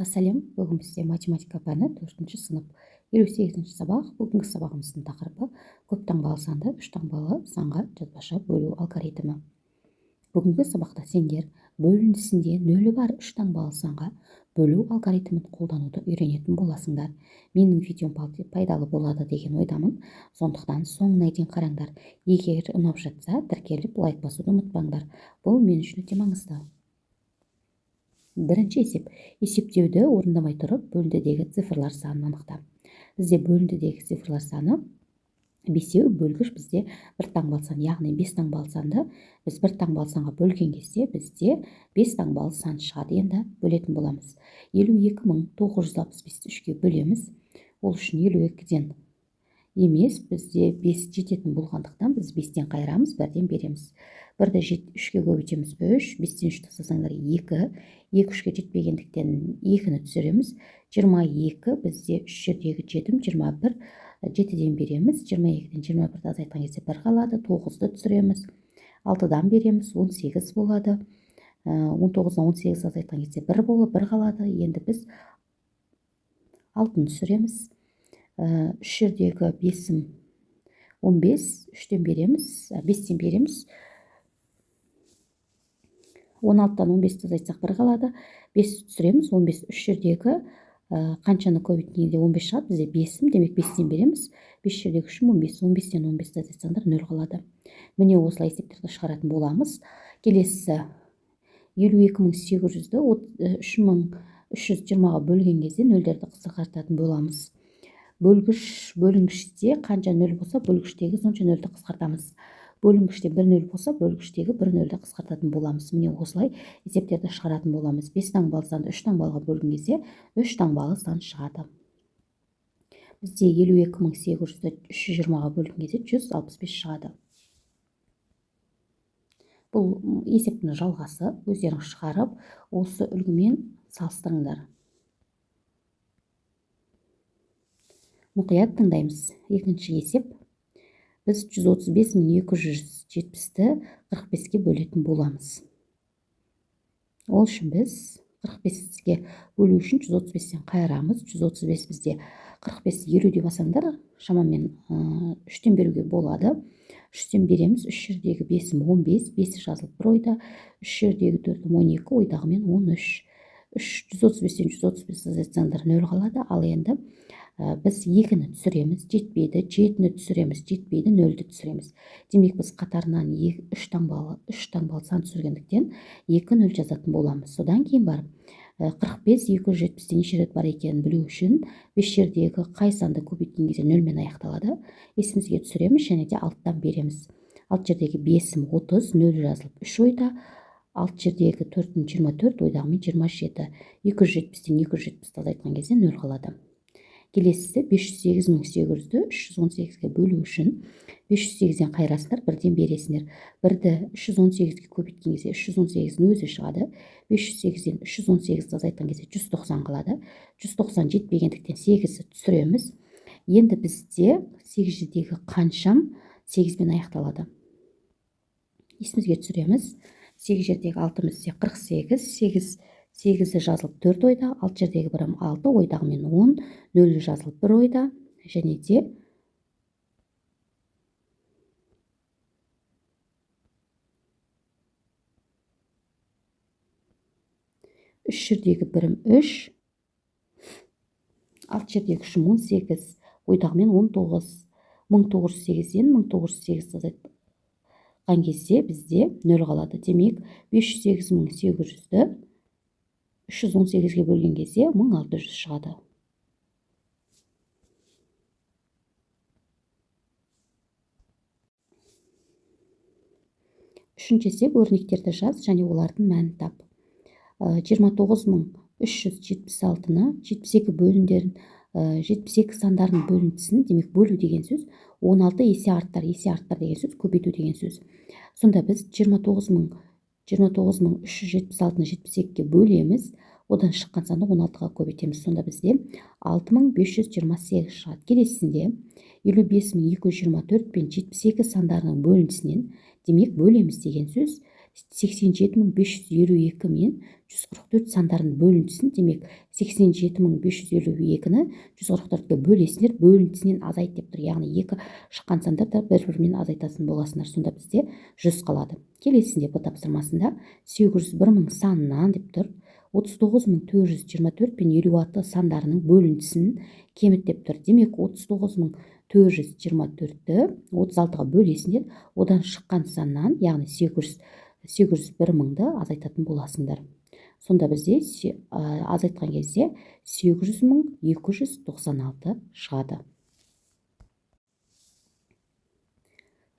Баршаңызға сәлем. Бүгін бізде математика пәні 4-ші сынып 58-ші сабақ. Бүгінгі сабағымыздың тақырыбы көп таңбалы санды үш таңбалы санға жазбаша бөлу алгоритмі. Бүгінгі сабақта сендер бөліндісінде нөлі бар үш таңбалы санға бөлу алгоритмін қолдануды үйренетін боласыңдар. Менің видеом пайдалы болады деген ойдамын. Сондықтан соңына дейін қараңдар. Егер ұнап жатса, тіркеліп лайк басуды ұмытпаңдар. Бұл мен үшін өте маңызды. Бірінші есеп. Есептеуді орындамай тұрып, бөліндідегі цифрлар санын анықта. Бізде бөліндідегі цифрлар саны бесеу, бөлгіш бізде бір таңбалы сан, яғни 5 таңбалы санды біз бір таңбалы санға бөлген кезде бізде 5 таңбалы сан шығады. Енді бөлетін боламыз. 52 965-ті 3-ке бөлеміз. Ол үшін 52-ден емес, бізде 5 жететін болғандықтан біз 5-тен қайырамыз, 1-ден береміз. 1-ді 3-ке көбейтеміз 3, 5-тен 3 тастасаңдар 2, 2 3-ке жетпегендіктен 2-ні түсіреміз. 22 бізде 3 жердегі жетім 21, 7-ден береміз. 22-ден 21-ді азайтқан кезде 1 қалады, 9-ды түсіреміз. 6-дан береміз, 18 болады. 19-дан 18 азайтқан кезде 1 болып 1 қалады. Енді біз 6-ны түсіреміз. 3 жердегі 5-ім 15, 3-тен береміз, 5-тен береміз. 16-дан 15-ті азайтсақ 1 қалады. 5 түсіреміз, 15 3 жердегі қаншаны көбейткенде 15 шығады, бізде 5-ім, демек 5-тен береміз. 5 жердегі 3-ім 15, 15-тен 15-ті азайтсаңдар 0 қалады. Міне осылай есептерді шығаратын боламыз. Келесі 52 800-ді 3320-ға бөлген кезде нөлдерді қысқартатын боламыз. Бөлгіш, бөлінгіште қанша нөл болса, бөлгіштегі сонша нөлді қысқартамыз. Бөлінгіште 1 нөл болса, бөлгіштегі 1 нөлді қысқартатын боламыз. Міне осылай есептерді шығаратын боламыз. 5 таңбалы санды 3 таңбалыға бөлген кезде 3 таңбалы сан шығады. Бізде 52 800-ді 320-ға бөлген кезде 165 шығады. Бұл есептің жалғасы, өздерің шығарып, осы үлгімен салыстырыңдар. Мұқият тыңдаймыз. Екінші есеп. Біз 135 270-ті 45-ке бөлетін боламыз. Ол үшін біз 45-ке бөлу үшін 135-тен қайырамыз. 135 бізде 45 50 деп алсаңдар, шамамен, 3-тен беруге болады. 3-тен береміз. 3 жердегі 5-ім 15, 5 жазылып бір ойда. 3 жердегі 4-ім 12, ойдағымен 13. 135-тен 135 азайтсаңдар 0 қалады. Ал енді біз 2-ні түсіреміз, жетпейді, 7-ні түсіреміз, жетпейді, 0-ді түсіреміз. Демек біз қатарынан үш таңбалы сан түсіргендіктен 2 0 жазатын боламыз. Содан кейін барып, 45 270-те неше рет бар екенін білу үшін 5 жердегі қай санды көбейткен кезде нөлмен аяқталады, есімізге түсіреміз және де 6-тан береміз. 6 жердегі 5-ім 30, 0 жазылып 3 ойда, 6 жердегі 4-ім 24, ойдағымен 27. 270-тен 270-ті азайтқан кезде 0 қалады. Келесісі 508 800-ді 318-ге бөлу үшін 508-ден қайырасыңдар, бірден бересіңдер. Бірді 318-ге көбейткен кезде 318-дің өзі шығады. 508-ден 318-ді азайтқан кезде 190 қалады. 190 жетпегендіктен 8-ді түсіреміз. Енді бізде 8 жердегі қаншам 8-бен аяқталады. Есімізге түсіреміз. 8 жердегі 6 бізде 48, 8-і жазылып 4 ойда, 6 жердегі бірім 6, ойдағымен 10, 0 жазылып 1 ойда, және де 3 жердегі бірім 3, 6 жердегі үшім 18, ойдағымен 19, 1908-ден 1908 азайтқан кезде бізде 0 қалады. Демек, 508 800-ді 318-ге бөлген кезде 1600 шығады. Үшінші есеп, өрнектерді жаз және олардың мәнін тап. 29 376-ны 72 бөлімдерін, 72 сандарының бөліндісін, демек бөлу деген сөз 16 есе арттар, есе арттар деген сөз көбейту деген сөз. Сонда біз 29 376-ны 72-ге бөлеміз, одан шыққан санды 16-ға көбейтеміз. Сонда бізде 6528 шығады. Келесісінде 55224 пен 72 сандарының бөліндісінен, демек бөлеміз деген сөз, 87552 мен 144 сандарының бөліндісін, демек 87552-ні 144-ке бөлесіңдер, бөліндісінен азайт деп тұр. Яғни екі шыққан сандарды бір-бірімен азайтатын боласыңдар. Сонда бізде 100 қалады. Келесінде Б тапсырмасында 801 мың санынан деп тұр. 39424 пен 56 сандарының бөліндісін кеміт деп тұр. Демек 39424-ті 36-ға бөлесіңдер, одан шыққан саннан, яғни 801 мыңды азайтатын боласыңдар. Сонда бізде азайтқан кезде 800 296 шығады.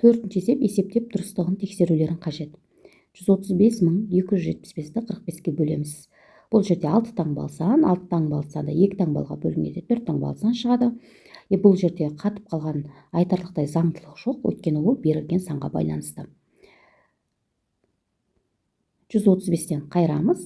Төртінші есеп, есептеп дұрыстығын тексерулерің қажет. 135 275-ті 45-ке бөлеміз. Бұл жерде 6 таңбалы сан, 6 таңбалы санда 2 таңбалға бөлінгенде 4 таңбалы сан шығады. Бұл жерде қатып қалған айтарлықтай заңдылық жоқ, өйткені ол берілген санға байланысты. 135-тен қайырамыз,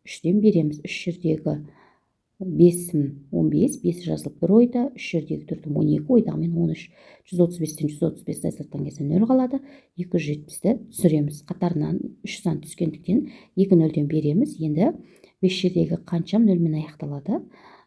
3-тен береміз. 3 жердегі 5-ім 15, 5 жазылып 1 ойда, 3 жердегі 4-ім 12, ойдағымен 13. 135-тен 135-ті азайтқан кезде 0 қалады. 270-ті түсіреміз. Қатарынан 3 сан түскендіктен 2 нөлден береміз. Енді 5 жердегі қаншам нөлмен аяқталады.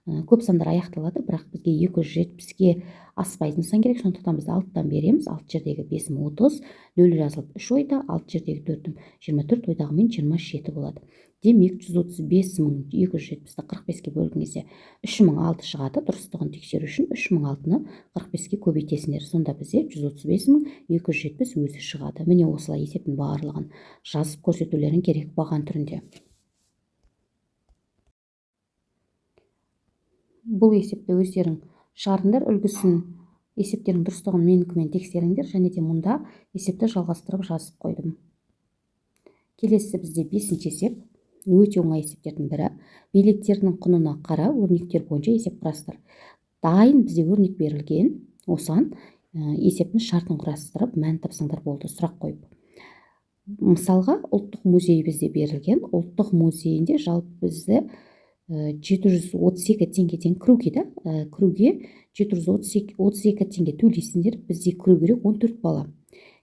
Көп сандар аяқталады, бірақ бізге 270-ке аспайтын сан керек, сондықтан біз 6-тан береміз. 6 жердегі 5-ім 30, 0 жазылып 3 ойда, 6 жердегі 4-ім 24, ойдағымен 27 болады. Демек 135 270-ті 45-ке бөлген кезде 3006 шығады. Дұрыстығын тексеру үшін 3006-ны 45-ке көбейтесіңдер. Сонда бізде 135 270 өзі шығады. Міне осылай есептің барлығын жазып көрсетулерің керек баған түрінде. Бұл есепті өздерің шығарыңдар, үлгісін, есептердің дұрыстығын менікімен тексеріңдер. Және де мұнда есепті жалғастырып жазып қойдым. Келесі бізде 5-ші есеп, өте оңай есептердің бірі. Билеттердің құнына қара, өрнектер бойынша есеп құрастыр. Дайын бізде өрнек берілген, осыған есептің шартын құрастырып, мән тапсаңдар болды, сұрақ қойып. Мысалға, ұлттық музей бізде берілген. Ұлттық музейінде жалпы бізде 732 теңгеден кіруге да, кіруге 732 теңге төлейсіңдер. Бізде кіру керек 14 бала.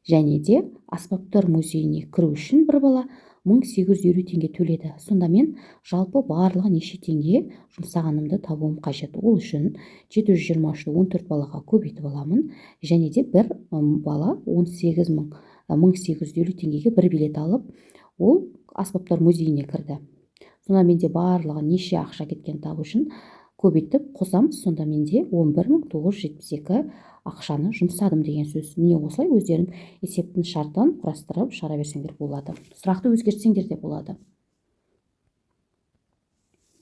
Және де аспаптар музейіне кіру үшін бір бала 1850 теңге төледі. Сонда мен жалпы барлығы неше теңге жұмсағанымды табуым қажет. Ол үшін 723-ті 14 балаға көбейтіп аламын. Және де бір бала он сегіз мың, мың сегіз жүз елу теңгеге бір билет алып, ол аспаптар музейіне кірді. Сонда менде барлығы неше ақша кеткенін табу үшін көбейтіп қосамыз. Сонда менде 11972 ақшаны жұмсадым деген сөз. Міне осылай өздерің есептің шартын құрастырып шығара берсеңдер болады. Сұрақты өзгертсеңдер де болады.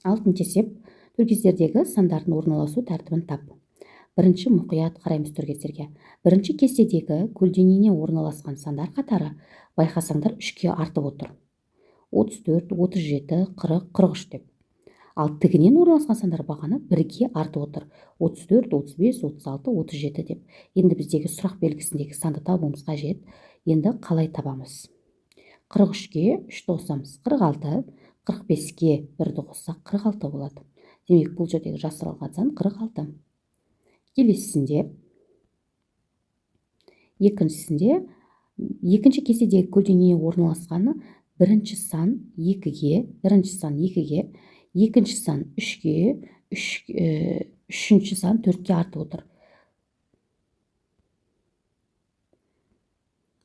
Алтыншы есеп, түркездердегі сандардың орналасу тәртібін тап. Бірінші мұқият қараймыз түркездерге. Бірінші кестедегі көлденеңіне орналасқан сандар қатары, байқасаңдар, 3-ке артып отыр. 34, 37, 40, 43 деп. Ал тігінен орналасқан сандар бағаны 1-ге артып отыр. 34, 35, 36, 37 деп. Енді біздегі сұрақ белгісіндегі санды табуымыз қажет. Енді қалай табамыз? 43-ке 3-ті қосамыз, 46, 45-ке 1-ді қоссақ, 46 болады. Демек, бұл жердегі жасырылған сан 46. Келесісінде, екіншісінде, екінші кестедегі көлденеңіне орналасқаны бірінші сан 2-ге, бірінші сан 2-ге, екінші сан 3-ге, үшінші сан 4-ке артып отыр.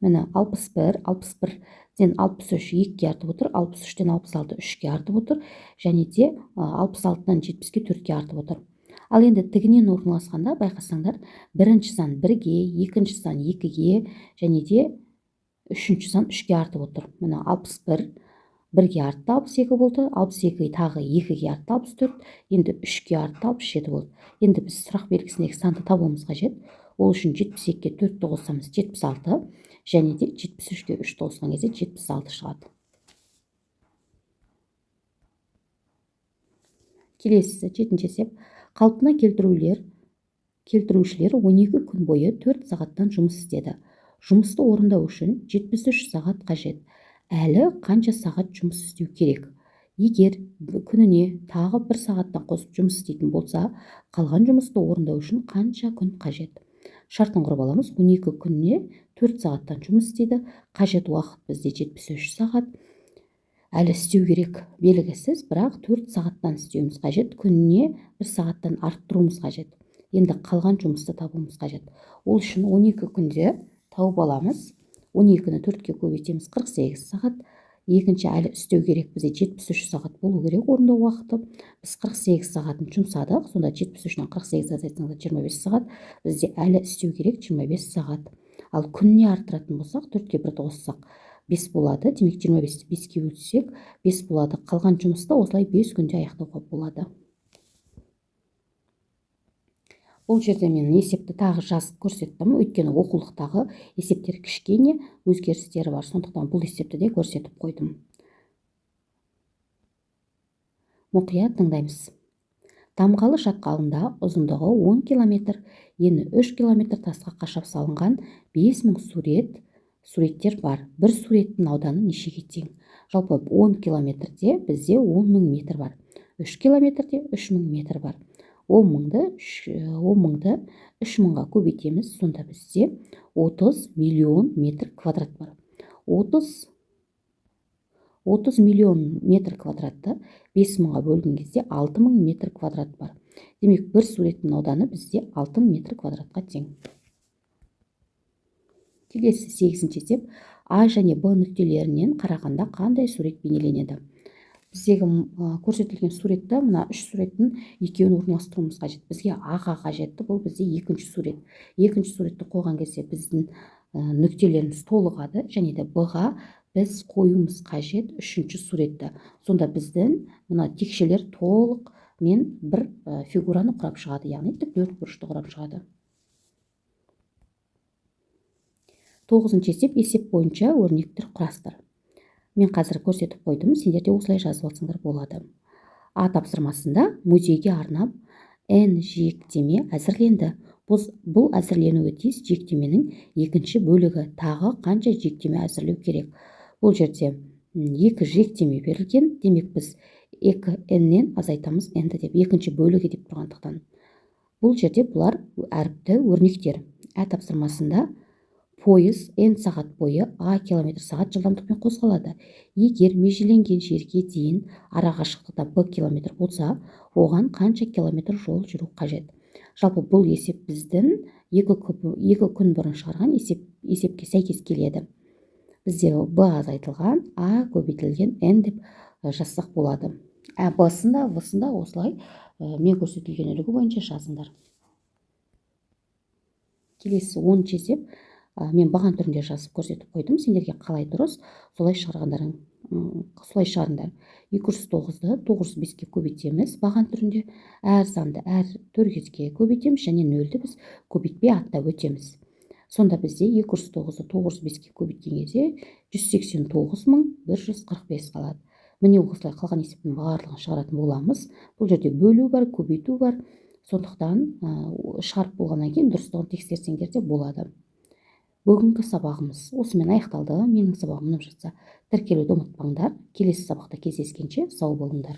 Міне 61, 61-ден 63 2-ге артып отыр, 63-тен 66 3-ке артып отыр, және де 66-дан 70-ке 4-ке артып отыр. Ал енді тігінен орналасқанда байқасаңдар, бірінші сан 1-ге, екінші сан 2-ге, және де үшінші сан 3-ке артып отыр. Міне 61 1-ге артты, 62 болды, 62 тағы 2-ге артты, 64, енді 3-ке артты, 67 болды. Енді біз сұрақ белгісіндегі санды табуымыз қажет. Ол үшін 72-ге 4-ті қоссамыз 76, және де 73-ке 3-ті қосқан кезде 76 шығады. Келесісі жетінші есеп. Қалпына келтірушілер 12 күн бойы 4 сағаттан жұмыс істеді. Жұмысты орындау үшін 73 сағат қажет. Әлі қанша сағат жұмыс істеу керек? Егер күніне тағы 1 сағаттан қосып жұмыс істейтін болса, қалған жұмысты орындау үшін қанша күн қажет? Шартын құрып аламыз. 12 күніне 4 сағаттан жұмыс істейді. Қажет уақыт бізде 73 сағат. Әлі істеу керек белгісіз, бірақ 4 сағаттан істеуіміз қажет. Күніне 1 сағаттан арттыруымыз қажет. Енді қалған жұмысты табуымыз қажет. Ол үшін 12 күнде тауып аламыз. 12-ні 4-ке көбейтеміз, 48 сағат. Екінші әлі істеу керек бізде 73 сағат болу керек орындау уақыты. Біз 48 сағатын жұмсадық, сонда 73-нен 48 азайтсаңыз 25 сағат. Бізде әлі істеу керек 25 сағат. Ал күніне арттыратын болсақ, 4-ке 1-ді қоссақ 5 болады. Демек 25-ті 5-ке бөлсек 5 болады. Қалған жұмысты осылай 5 күнде аяқтауға болады. Бұл жерде мен есепті тағы жазып көрсеттім, өйткені оқулықтағы есептер кішкене өзгерістері бар, сондықтан бұл есепті де көрсетіп қойдым. Мұқият тыңдаймыз. Тамғалы шатқалында ұзындығы 10 километр, ені 3 километр тасқа қашап салынған 5000 суреттер бар. Бір суреттің ауданы нешеге тең? Жалпы 10 километрде бізде 10 мың метр бар. 3 километрде 3 мың метр бар. 10 мыңды 3 мыңға көбейтеміз, сонда бізде 30 миллион метр квадрат бар. 30 миллион метр квадратты 5 мыңға бөлген кезде 6 мың метр квадрат бар. Демек, бір суреттің ауданы бізде 6 мың метр квадратқа тең. Келесі 8-ші есеп. А және Б нүктелерінен қарағанда қандай сурет бейнеленеді? Біздегі көрсетілген суретті, мына үш суреттің екеуін орналастыруымыз қажет. Бізге А-ға қажетті, бұл бізде екінші сурет. Екінші суретті қойған кезде біздің нүктелеріміз толығады, және де Б-ға біз қоюымыз қажет үшінші суретті. Сонда біздің мына текшелер толық мен бір фигураны құрап шығады, яғни тік төрт бұрышты құрап шығады. 9-шы есеп. Есеп бойынша өрнектер құрастыр. Мен қазір көрсетіп қойдым, сендер де осылай жазып алсаңдар болады. А тапсырмасында музейге арнап N жиектеме әзірленді. Бұл әзірленуі тиіс жиектеменің екінші бөлігі. Тағы қанша жиектеме әзірлеу керек? Бұл жерде 2 жиектеме берілген. Демек, біз 2 N-нен азайтамыз N-ді деп, екінші бөлігі деп тұрғандықтан. Бұл жерде бұлар әріпті өрнектер. Ә тапсырмасында пойыз N сағат бойы А километр сағат жылдамдықпен қозғалады. Егер межеленген жерге дейін арақашықтықта Б километр болса, оған қанша километр жол жүру қажет? Жалпы бұл есеп біздің екі күн бұрын шығарған есепке сәйкес келеді. Бізде Б азайтылған, А көбейтілген N деп жазсақ болады. Б-сында, В-сында осылай мен көрсетілген үлгі бойынша жазыңдар. Келесі 10 есеп. Мен баған түрінде жазып көрсетіп қойдым. Сендерге қалай дұрыс, солай шығарғандарың, солай шығарыңдар. 209-ды 905-ке көбейтеміз баған түрінде. Әр санды әр төргеске көбейтеміз және нөлді біз көбейтпей аттап өтеміз. Сонда бізде 209-ды 905-ке көбейткен кезде 189 145 қалады. Міне осылай қалған есептің барлығын шығаратын боламыз. Бұл жерде бөлу бар, көбейту бар. Сондықтан шығарып болғаннан кейін дұрыстығын тексерсеңдер де болады. Бүгінгі сабағымыз осымен аяқталды. Менің сабағым ұнап жатса, тіркелуді ұмытпаңдар. Келесі сабақта кездескенше сау болыңдар.